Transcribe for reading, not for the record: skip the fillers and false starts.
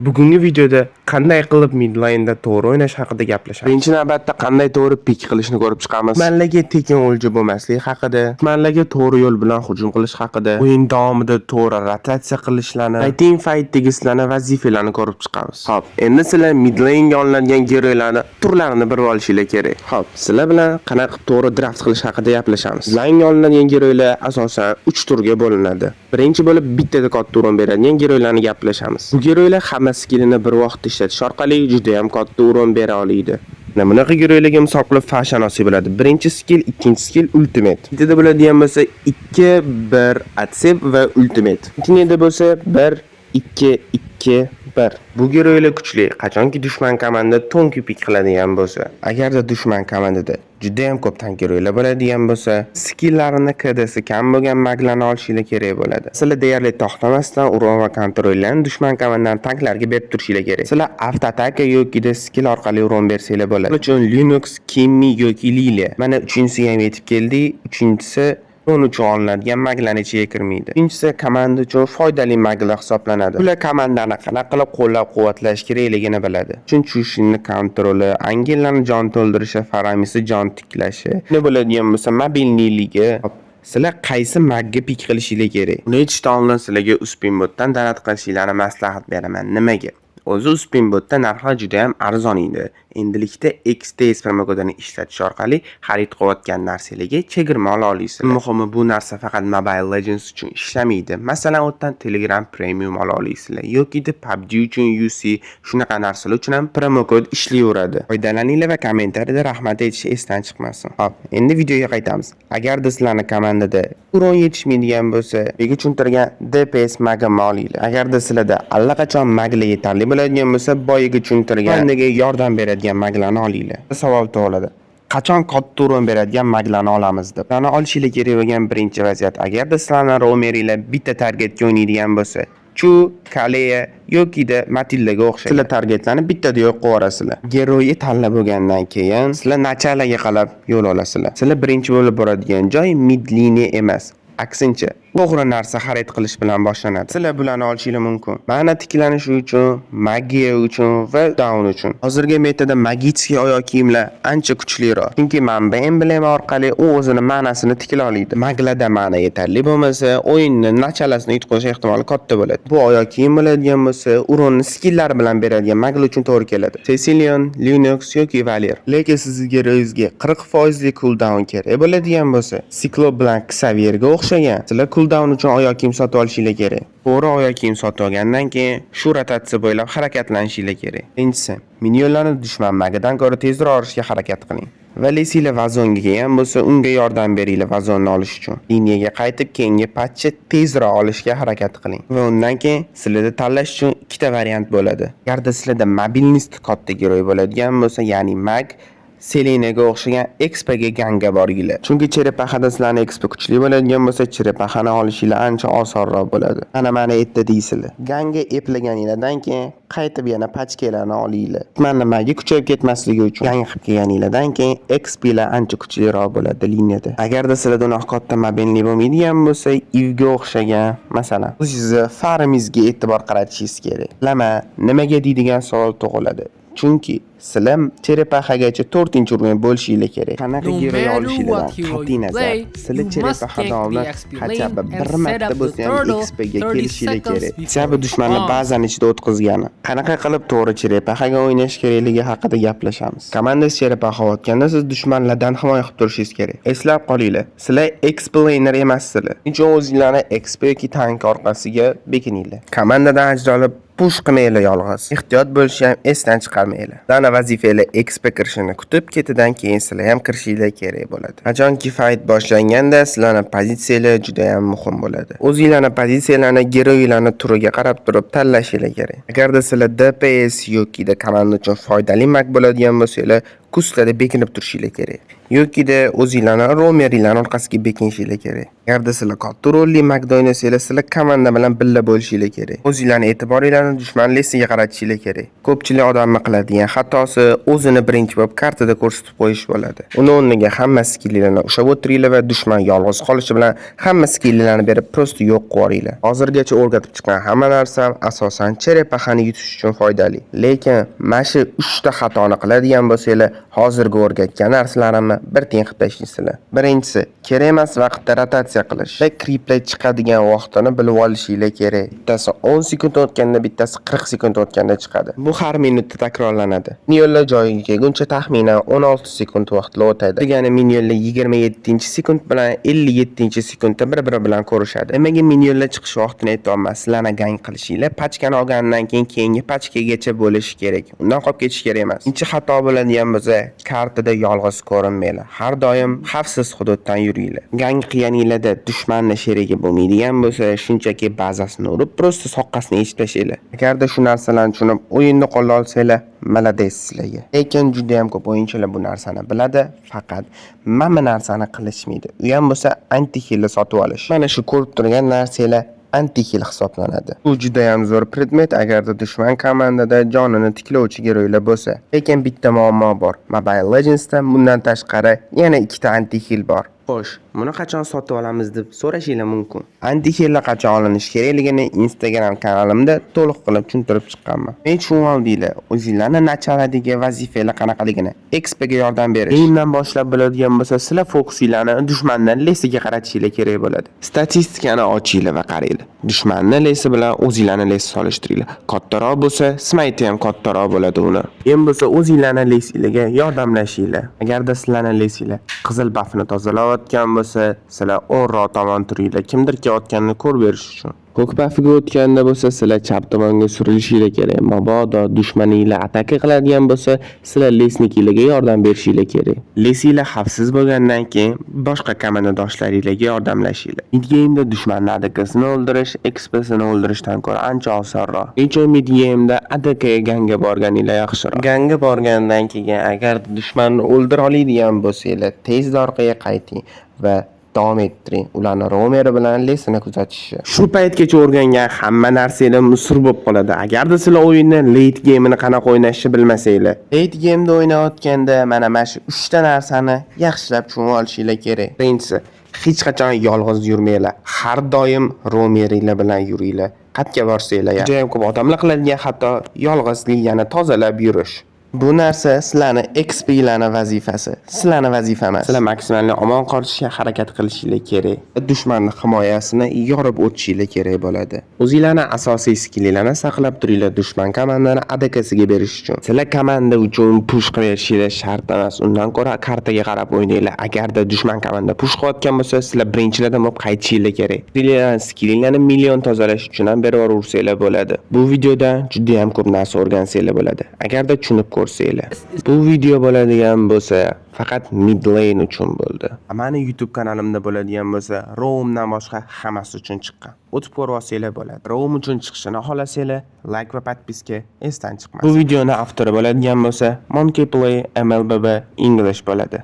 Bugungi videoda qanday qilib midlane'da to'g'ri o'ynash haqida gaplashamiz. Birinchi navbatda qanday to'g'ri pick qilishni ko'rib chiqamiz. Dushmanlarga tekin o'lja bo'lmasligi haqida, dushmanlarga to'g'ri yo'l bilan hujum qilish haqida, o'yin davomida to'g'ri rotatsiya qilishlarni va team fightdagi sizlarni vazifalarni ko'rib chiqamiz. Xo'p, endi sizlar midlane'ga olinadigan geroylarni turlarini bilib olishinglar kerak. Xo'p, sizlar bilan qanaqa qilib to'g'ri draft qilish haqida gaplashamiz. Midlane'ga olinadigan geroylar asosan 3 turga bo'linadi. Birinchi bo'lib bittada katta урон beradigan geroylarni gaplashamiz. Bu geroylar hamma skillini bir vaqtda ishlatish orqali juda ham katta урон bera oladi. Mana bunaqa geroylarga misol qilib Fashan olsak bo'ladi. Birinchi skill, ikkinchi skill ultimate. Bittada bo'ladigan bo'lsa 2 1 accept va ultimate. Ikkinchida bo'lsa 1 2 2 1. Bu geroylar kuchli. Qachonki dushman komanda тонкий pick qiladigan bo'lsa, agarda dushman komandada juda ham ko'p tank geroylar bo'ladigan bo'lsa, skillarini KDsi kam bo'lgan maglarni olishinglar kerak bo'ladi. Sizlar deyarli to'xtamasdan урон va kontrollarni dushman komandaning tanklarga berib turishinglar kerak. Sizlar avtoataka yoki skill orqali урон bersanglar bo'ladi. Misol uchun Lunox, Kimmy yoki Lilia. Mana uchinchisiga ham yetib keldik. Uchinchisi урон uchun olinadigan maglarni ichiga kirmaydi. Uchinchisi komanda uchun foydali maglar hisoblanadi. Ular komandani qanaqa qilib qo'llab-quvvatlash kerakligini biladi. Uchun Chushinni kontroli, Angellarni jon to'ldirishi, Faramisi jon tiklashi, ne bo'ladigan bo'lsa мобильный ligi. Hop, sizlar qaysi magga pick qilishinglar kerak? Uni aytishdan oldin sizlarga Uspinbotdan donat qilishinglarni maslahat beraman. Nimaga? O'zi Uspinbotda narxlar juda ham arzon edi. Endilikda XTS promokodini ishlatish orqali xarid qilayotgan narsalarga chegirma ola olasizlar. Muhimi, bu narsa faqat Mobile Legends uchun ishlamaydi. Masalan, u yerdan Telegram Premium ola olasizlar yoki PUBG uchun UC, shunaqa narsalar uchun ham promokod ishlayveradi. Foydalaninglar va kommentariyada rahmat aytish esdan chiqmasin. Xo'p, endi videoga qaytamiz. Agarda sizlarni komandada урон yetishmaydigan bo'lsa, bega tushuntirgan DPS magimni olinglar. Agarda sizlarda allaqachon maglar yetarli bo'ladigan bo'lsa, boyiga tushuntirgan komandaga yordam beradigan maglarni olinglar. Savol tug'iladi: qachon katta урон beradigan maglarni olamiz deb. Ularni olishinglar kerak bo'lgan birinchi vaziyat: agarda sizlarni roameringlar bitta targetga o'ynaydigan bo'lsa, Chu, Kaleya yokida Matildaga o'xshagan. Sizlar targetlarni bittada yo'q qilib yuborasizlar. Geroyi tanlab bo'lgandan keyin sizlar начало ga qarab yo'l olasizlar. Sizlar birinchi bo'lib boradigan joy mid liniya emas. Aksincha, to'g'ri narsa xarid qilish bilan boshlanadi. Sizlar bularni olishinglar mumkin: mana tiklanishi uchun, magiya uchun va down uchun. Hozirgi metada магический oyoq kiyimlar ancha kuchliroq. Chunki manba emblema orqali u o'zini manasini tikla oladi. Maglada mana yetarli bo'lmasa, o'yinni начало sini yutqazish ehtimoli katta bo'ladi. Bu oyoq kiyim bo'ladigan bo'lsa, урон ni skillari bilan beradigan maglar uchun to'g'ri keladi. Cecilion, Lunox yoki Valir. Lekin sizni geroyingizga 40 foizli cooldown kerak bo'ladigan bo'lsa, Cyclops bilan Xavierga o'xshagan. Sizlar cooldown uchun oyoq kiyim sotib olishinglar kerak. To'g'ri oyoq kiyim sotib olgandan keyin shu rotatsiya bo'ylab harakatlanishinglar kerak. Birinchisi, minionlarni dushman magidan ko'ra tezroq olishga harakat qiling. Va Lesila vazonga kelgan bo'lsa, unga yordam beringlar vazonni olish uchun. Liniyaga qaytib, keyingi patchni tezroq olishga harakat qiling. Va undan keyin sizlarda tanlash uchun ikkita variant bo'ladi. Agarda sizlarda мобильность katta geroy bo'ladigan bo'lsa, ya'ni mag, Selenaga o'xshagan XPga ganga borginglar. Chunki черепаха da sizlarni XP kuchli bo'ladigan bo'lsa, черепаха ni olishinglar ancha osonroq bo'ladi. Mana erta deysizlar. Ganga eplaganinglardan keyin qaytib yana pachkalarni olinglar. Dushmanni magi kuchayib ketmasligi uchun gang qilib kelganinglardan keyin XPlar ancha kuchliroq bo'ladi liniyada. Agarda sizlarda unaqa katta мобильный bo'lmaydigan bo'lsa, Ivga o'xshagan, masalan, sizni farmingizga e'tibor qaratishingiz kerak. Bilaman, nimaga deydigan savol tug'iladi. Chunki sizlar черепаха gacha 4-уровень bo'lishinglar kerak. Qanaqa No geroy matter olishinglardan what hero qat'iy you nazar, play, sizlar you must черепаха gank the oldin XP хотя lane бы and bir set marta up the bo'lsa ham turtle XP ga 30 kelishinglar seconds kerak. before Хотя бы it dushmanni spawns. bazani ichida o'tkazgani. Qanaqa qilib to'g'ri черепаха ga o'ynash kerakligi haqida gaplashamiz. Komandasi черепаха otganda siz dushmanlardan himoya qilib turishingiz kerak. Eslab qolinglar, sizlar XP laner emassizlar. Shuning uchun o'zinglarni XP yoki tank orqasiga bekininglar. Komandadan ajralib push qilmanglar yolg'iz. Ehtiyot bo'lishni ham esdan chiqarmanglar. Dana vazifanglar XP kirishini kutib, ketidan keyin sizlar ham kirishinglar kerak bo'ladi. Qachonki fight boshlanganda sizlarning pozitsiyalar juda ham muhim bo'ladi. O'zinglarning pozitsiyalarni geroylarning turiga qarab turib tanlashinglar kerak. Agarda sizlar DPS yoki komanda uchun foydali mag bo'ladigan bo'lsanglar, куст larda bekinib turishinglar kerak. Yokida o'zinglarni roameringlarni orqasiga bekinishinglar kerak. Agarda sizlar katta rolli magda o'ynasanglar, sizlar komanda bilan birga bo'lishinglar kerak. O'zinglarni e'tiboringlarni dushman lesiga qaratishinglar kerak. Ko'pchilik odamni qiladigan xatosi o'zini birinchi bo'lib kartada ko'rsatib qo'yish bo'ladi. Uni o'rniga hamma skilllarni ushlab o'tiringlar va dushman yolg'iz qolishi bilan hamma skilllarni berib, просто yo'q qilib yuboringlar. Hozirgacha o'rgatib chiqqan hamma narsam asosan черепаха ni yutish uchun foydali. Lekin mana shu 3 ta xatoni qiladigan bo'lsanglar, hozirgi o'rgatgan narsalarimni bir tiyin qilib tashlaysizlar. Birinchisi, kerak emas vaqtda rotatsiya qilish. Va kriplar chiqadigan vaqtini bilib olishinglar kerak. Bittasi 10 sekund o'tganda, bittasi 40 sekund o'tganda chiqadi. Bu har minutda takrorlanadi. Minionlar joyiga kelguncha taxminan 16 sekund vaqtlar o'tadi. Degani, minionlar 27-sekund bilan 57-sekundda bir-biri bilan ko'rishadi. Nimaga minionlar chiqish vaqtini aytyapman? Sizlarni gank qilishinglar pachkani olgandan keyin keyingi pachkagacha bo'lishi kerak. Undan qolib ketish kerak emas. Ikkinchi xato bo'ladigan bo'lsa, kartada yolg'iz ko'rinmanglar. Har doim xavfsiz hududdan yuringlar. Gank qilganinglarda dushmanni sherigi bo'lmaydigan bo'lsa, shunchaki bazasini urib, просто soqqasini yechib tashlanglar. Agarda shu narsalarni tushunib, o'yinni qo'lga olsanglar, молодец sizlarga. Lekin juda ham ko'p o'yinchilar bu narsani biladi, faqat mana bu narsani qilishmaydi. U ham bo'lsa anti-healni sotib olish. Mana shu ko'rib turgan narsanglar anti-heal hisoblanadi. Bu juda ham zo'r predmet, agarda dushman komandada jonini tiklovchi geroylar bo'lsa. Lekin bitta muammo bor. Mobile Legends'da bundan tashqari yana ikkita anti-heal bor. Xo'sh, buni qachon sotib olamiz deb so'rashinglar mumkin. Anti-healni qachon olinishi kerakligini Instagram kanalimda to'liq qilib tushuntirib chiqqanman. Men tushunib oldinglar, o'zinglarni начало dagi vazifanglar qanaqaligini, XP ga yordam berish. Gamedan boshlab biladigan bo'lsa, sizlar fokusinglarni dushmandan lesiga qaratishinglar kerak bo'ladi. Statistikani ochinglar va qaranglar. Dushmanni lesi bilan o'zinglarni lesi solishtiringlar. Kattaroq bo'lsa, smite ham kattaroq bo'ladi uni. Endi bo'lsa o'zinglarni lesinglarga yordamlashinglar. Agarda sizlarni lesinglar qizil buffni tozalayotgan bo'lsa, sizlar o'ng'roq tomon turinglar. Kimdir kelayotganini ko'rib berish uchun. Ko'k buffiga o'tganda bo'lsa, sizlar chap tomonga surilishinglar kerak. Mabodo dushmaninglar ataka qiladigan bo'lsa, sizlar lesniklarga yordam berishinglar kerak. Lesinglar xavfsiz bo'lgandan keyin boshqa komandadoshlaringlarga yordamlashinglar. Mid game'da dushmanni ADKsini o'ldirish, XP'sini o'ldirishdan ko'ra ancha osonroq. Nechun mid game'da ADK ganga borganinglar yaxshiroq. Ganga borgandan keyin agar dushmanni o'ldira oladigan bo'lsanglar, tezda orqaga qayting va davom ettiring ularni roameri bilan lesini kuzatishni. Shu paytgacha o'rgangan hamma narsanglar мусор bo'lib qoladi, agarda sizlar o'yinni late game'ini qanaqa o'ynashni bilmasanglar. Late game'da o'ynayotganda mana shu uchta narsani yaxshilab tushunib olishinglar kerak. Birinchisi, hech qachon yolg'iz yurmanglar. Har doim roameringlar bilan yuringlar. Qayerga borsanglar ham. Juda ham ko'p odamlar qiladigan xato yolg'iz ligani tozalab yurish. Bu narsa sizlarni XP'larni vazifasi. Sizlarni vazifa emas. Sizlar maksimal omon qolishga harakat qilishinglar kerak. Dushmanni himoyasini yorib o'tishinglar kerak bo'ladi. O'zinglarni asosiy skillinglarni saqlab turinglar dushman komandani ADKsiga berish uchun. Sizlar komanda uchun push qilib berishinglar shart emas. Undan ko'ra kartaga qarab o'ynanglar. Agarda dushman komanda push qilayotgan bo'lsa, sizlar birinchilardan bo'lib qaytishinglar kerak. O'zinglarni skillinglarni million tozalash uchun ham berib yuborsanglar bo'ladi. Bu videoda juda ham ko'p narsa o'rgansanglar bo'ladi, agarda tushunib ko'rsanglar. Bu video bo'ladigan bo'lsa, faqat mid lane uchun bo'ldi. Mani YouTube kanalimda bo'ladigan bo'lsa, roamdan boshqa hammasi uchun chiqqan. O'tib ko'rib olsanglar bo'ladi. Roam uchun chiqishini xohlasanglar, like va подписка esdan chiqmasin. Bu videoni avtori bo'ladigan bo'lsa, Monkey Play MLBB English bo'ladi.